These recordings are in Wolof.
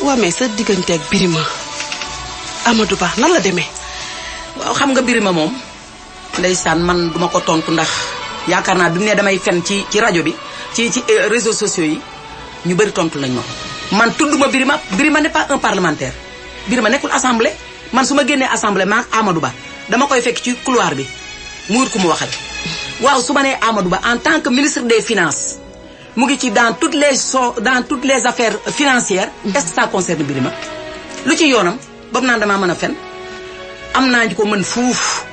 waaw mais sa diggante ak Birima Amadou Ba nan la demee. waaw xam nga Birima moom ndeysaan man duma ko tontu ndax yaakaar naa bi mu ne damay fen ci rajo bi ci réseaux sociaux yi ñu bëri tontu lañ ma ko man tudduma Birima n'est pas un parlementaire Birima nekkul assemblée man su ma génnee assemblée maak Amadou Ba dama koy fekk ci couloir bi mu wut ku mu waxal waaw su ma nee Amadou Ba en tant que ministre des finances mu ngi ci dans toutes les affaires financières est-ce que ça concerne Birima lu ci yoonam boobu naan damaa mën a fen am naa ñu ko mën fuuf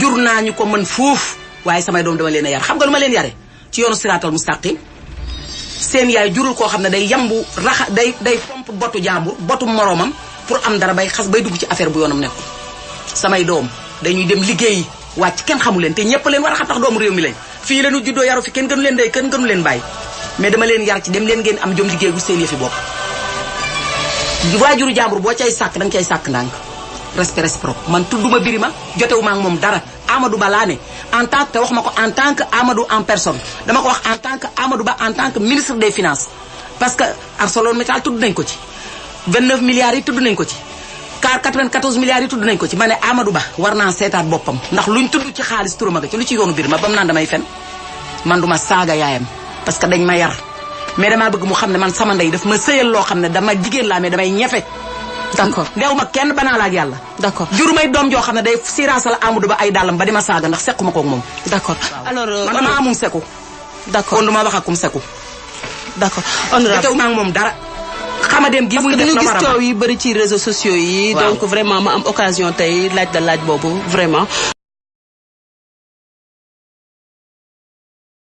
jur naa ñu ko mën fuuf waaye samay doom dama leen a yar xam nga lu ma leen yare ci yoonu siraatal mustaqim seen yaay jurul koo xam ne day yambu day pomp botu jàmbur botu moroomam pour am dara bay xas bay dugg ci affaire bu yoonam nekkul samay doom dañuy dem liggéeyi wàcc kenn xamu leen te ñëpp leen war a xam tax doomu réew mi lañ fii la ñu juddoo yaru fi kenn gënu leen day kenn gënu leen bàyyi mais dama leen yar ci dem leen ngeen am jom liggéey gu seen yëfi bopp waajuru jàmbur boo cay sàkk danga cay sàkk ndànk respect réciproque man tudduma Birima jotewuma ak moom dara Amadou Ba laa ne en tant que te wax ma ko en tant que Amadou en personne dama ko wax en tant que Amadou Ba en tant que ministre des finances parce que ArcelorMittal tudd nañ ko ci 29 milliards yi tudd nañ ko ci 94 milliards yi tudd nañ ko ci ma ne Amadou Ba war naa seetaat boppam ndax luñ tudd ci xaalis turam nga ci lu ci yoonu Birima ba mu naan damay fen man duma saaga yaayam parce que dañ ma yar mais damaa bëgg mu xam ne man sama ndey daf ma sëyal loo xam ne dama jigéen laa mais damay ñefe d'accord ndeew ma kenn banaa la ak yàlla d'accord jurumay doom joo xam ne day siraasal Amadou Ba ay dàllam ba di ma saaga ndax sequma koog moom d'accord alors man dama amum seku d'accord kon duma wax akum seku d'accord honorable jotewu maa ngi moom dara xamadeem gi muy parce que def dañu gis coow yi bëri ci réseaux sociaux yi donc vraiment ma am occasion tey laaj boobu vraiment